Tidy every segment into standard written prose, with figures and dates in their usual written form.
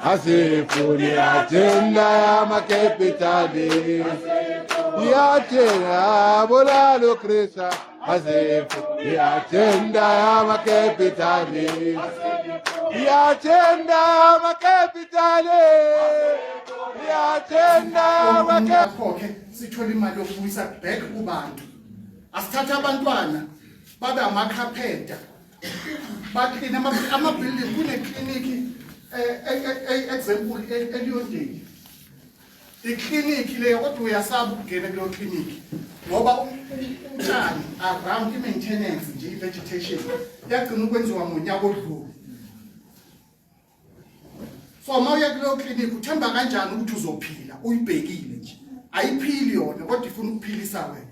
Asifuni agenda yama-capitalist. I-agenda bulala uKrista. Asifuni i-agenda yama-capitalist. I-agenda yama-capitalist. I-agenda yama-capitalist. Akhokhe, sithole imali yokubuyisa back kubantu. Asithathe abantwana babe amakhaphenta, bakline ama-building. Kunekliniki, example, eLeondale, ikliniki leyo, kodwa uyasaba ukungena kuleyo kliniki ngoba utshani around, i-maintenance nje, i-vegetation yagcina ukwenziwa ngonyaka odlule. So uma uya kuleyo clinic, uthemba kanjani ukuthi uzophila? Uyibhekile nje, ayiphili yona, kodwa ifuna ukuphilisa wena.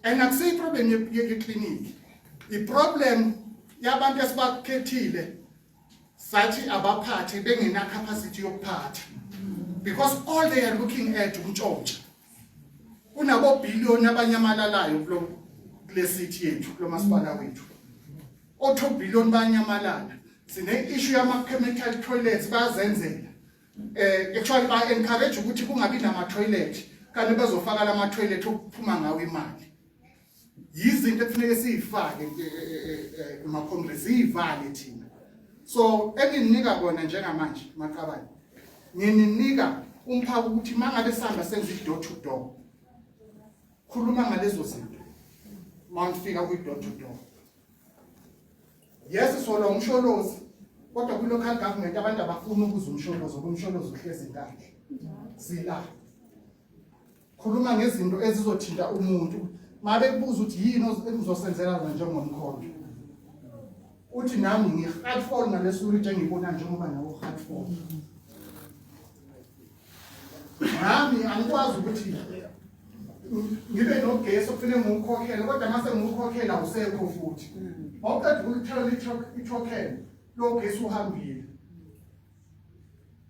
And akusiyo i-problem ye-clinic, i-problem yabantu esibakhethile sathi abaphathe bengena capacity yokuphatha, because all they are looking at ukuntshontsha. Kunabo billion abanyamalalayo kule city yethu, kulo masipala wethu, o-2 billion bayanyamalala. Sine issue yama chemical toilets, bayazenzela. Actually ba encourage ukuthi kungabi nama toilet, kanti bazofaka lama toilet okuphuma ngawo imali. Yizinto ekufuneka siyifake ema-congress, siyivale thina. So engininika kona njengamanje, maqabane, ngininika umphako ukuthi mangabe sihamba senza i-door to door, khuluma ngalezo zinto mawufika kwi-door to door. Yes, solwa uMsholozi, kodwa kwi-local government abantu abafuni ukuza uMsholozi, ngoba uMsholozi uhlezi kahle. Sila khuluma ngezinto ezizothinta umuntu. Mabe kubuza ukuthi yini engizosenzela yona njengomkhonto, uthi nami ngi-heartful ngale-sewerage engiyibona, njengoba nawe u-heartful. Nami angikwazi ukuthi ngibe nogesi okufanele ngiwukhokhele, kodwa mase ngiwukhokhela awusekho futhi. Mawuqeda ukulithola i-token, lo gesi uhambile.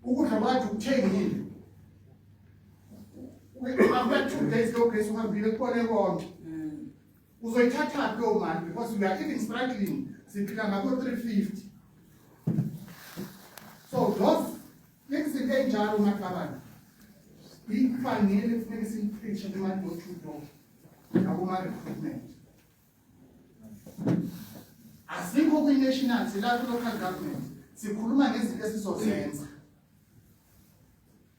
Ukudla kade ukuthengile, after 2 days lo gesi uhambile, kubone konke. Uzoyithatha leyo mali? Because we are even struggling, siphila ngabo 350. So those izinto ey'njalo, maqabane, ifanele kufuneke siyi-preach-e kuma-door to door nakuma-recruitment. Asikho kwi-national, sila ku-local government, sikhuluma ngezinto esizozenza.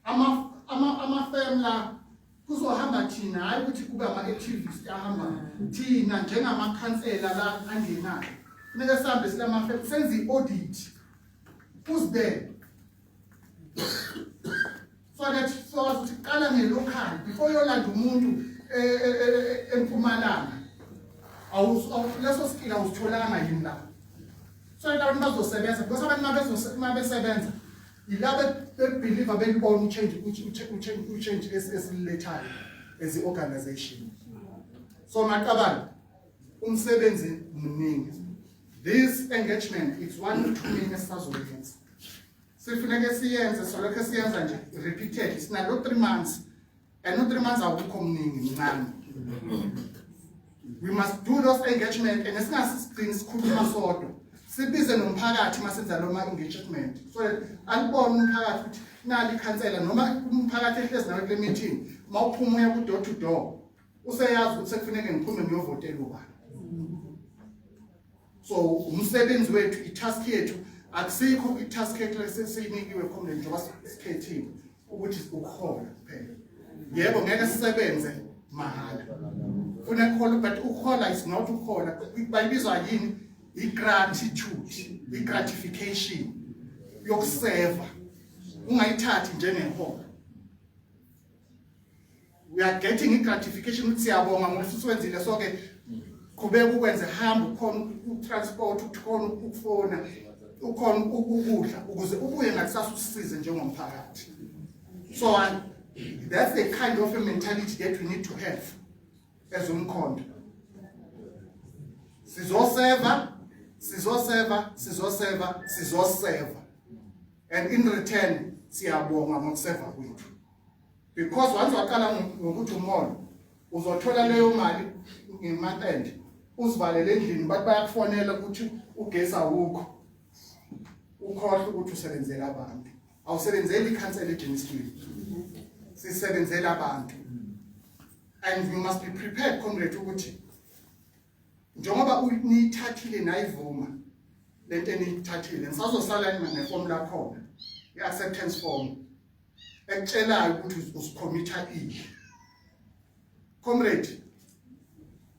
Ama-firm la kuzohamba thina, hayi ukuthi kube ama-activist ahamba. Thina njengamakhansela la angenayo, funeke sihambe silama-firm, senze i-audit who's there, so that sowazi ukuthi qala nge-local before yolanda umuntu eMpumalanga. Leso skill awusitholanga yini la? So that abantu bazosebenza, because abantu mabesebenza yila be-believe, belibona u-change esililethayo as i-organization. So maqabane, umsebenzi mningi. This engagement is one too many esisazoyenza, sifuneke siyenze, solokho siyenza nje repeatedly. Sinalo 3 months, and u-3 months awukho mningi, mncane. We must do those engagement and singasigcini sikhuluma sodwa, sibize nomphakathi masenza lo ma-engagement, so that alibone umphakathi ukuthi nali ikhansela, noma umphakathi ehlezi nawe kule meeting. Uma uphuma uya ku-door to door, useyazi ukuthi sekufuneke ngiphume ngiyovotela ubani. So umsebenzi wethu, i-task yethu, akusikho i-task yethu esiyinikiwe, comrade, njengoba sikhethiwe ukuthi ukuhola kuphela. Yebo, ngeke sisebenze mahhala, funa kuhola, but ukuhola is not ukuhola. Bayibizwa yini? I-gratitude, i-gratification yokuseva. Ungayithathi njengeholo. We are getting i-gratification ukuthi siyabonga ngokuthi usuwenzile. So ke qhubeka ukwenze, hamba, ukhona u-transport, ukhona ukufona, ukhona ukudla, ukuze ubuye ngakusasa usisize njengomphakathi. So that's the kind of a mentality that we need to have as umkhonto. Sizoseva, sizoseva, sizoseva, sizoseva, and in return siyabonga ngokuseva kwethu, because once waqala ngokuthi umholo, uzothola leyo mali nge-month end, uzivalele endlini, bathi bayakufonela ukuthi ugesi awukho. Ukhohle ukuthi usebenzela abantu. Awusebenzeli ikhansela eGermiston. Sisebenzela abantu. And you must be prepared, comrade, ukuthi njengoba niyithathile nayivuma lento eniyithathile, nisazosala neform lakhona, i-acceptance form ekutshelayo ukuthi usi-commit-a ini. Comrade,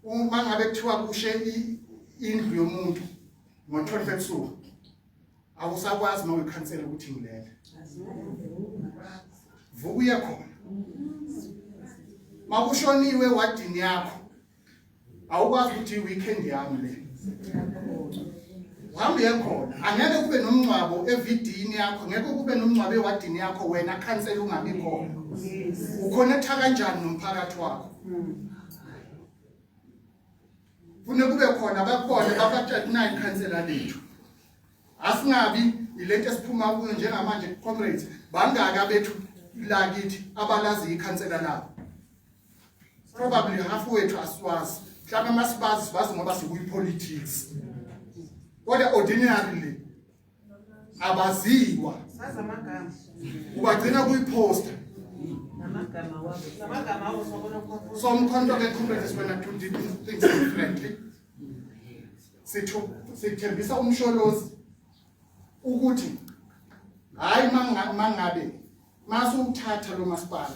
uma ngabe kuthiwa kushe indlu yomuntu ngo-12 ebusuku, awusakwazi uma uyikhansela ukuthi ngilele, vuka uye khona. Makushoniwe ewadini yakho, awukwazi ukuthi i-weekend yami le, uhambe uye khona. Angeke kube nomngcwabo evidini yakho, ngeke kube nomngcwabo ewadini yakho, wena khansela ungabi khona. U-connect-a kanjani nomphakathi wakho? Fune kube khona, bakubone, babatshela nayi ikhansela lethu. Asingabi ilento esiphuma kuyo njengamanje. Comrades, bangaka bethu la kithi abalazi ikhansela labo? Probably half wethu asiwazi. Mhlawumbe masibazi, sibazi ngoba sikuyi-politics, kodwa ordinarily abaziwa. Sazi amagama. Ubagcina kuyi-poster. Namagama wabo. Namagama abo sobona khona. So Mkhonto ke, comrades, is gonna do things differently. Sithu sithembisa uMsholozi ukuthi hayi, mangabe masuwuthatha lo masipala,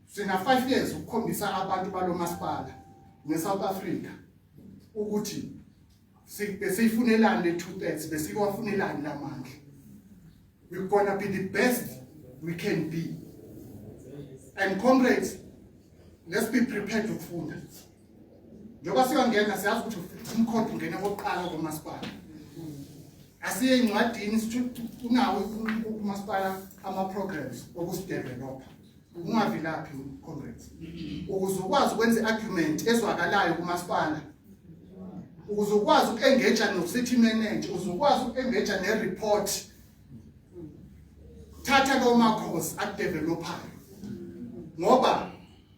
sina 5 years ukukhombisa abantu balo masipala neSouth Africa ukuthi besiyifunelani le 2/3, besiwafunelani lamandla. We're gonna be the best we can be. And comrades, let's be prepared ukufunda. Njengoba siyongena, siyazi ukuthi uMkhonto ungena kokuqala komasipala. Asiye encwadini, unawo umasipala ama-programs okusi-develop-a. Ungavilaphi, comrades, ukuze ukwazi ukwenza i-argument ezwakalayo kumasipala, ukuze ukwazi uku-engage no-city manager, ukuze ukwazi uku-engage ne-report. Thatha lawo makhosi aku-develop-ayo, ngoba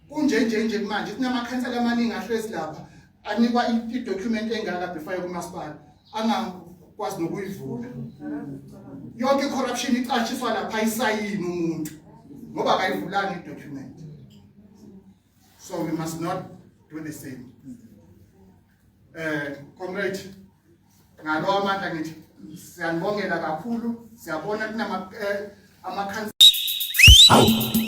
kunje nje nje manje kunamakhansela amaningi ahlezi lapha anikwa i-document engaka before kumasipala, angakwazi nokuyivula. Yonke i-corruption icashiswa lapha, isayini umuntu ngoba akayivulanga i-document. So we must not do the same. Comrade, ngalo amandla ngithi siyanibongela kakhulu. Siyabona kunama amakhansela. Hawu.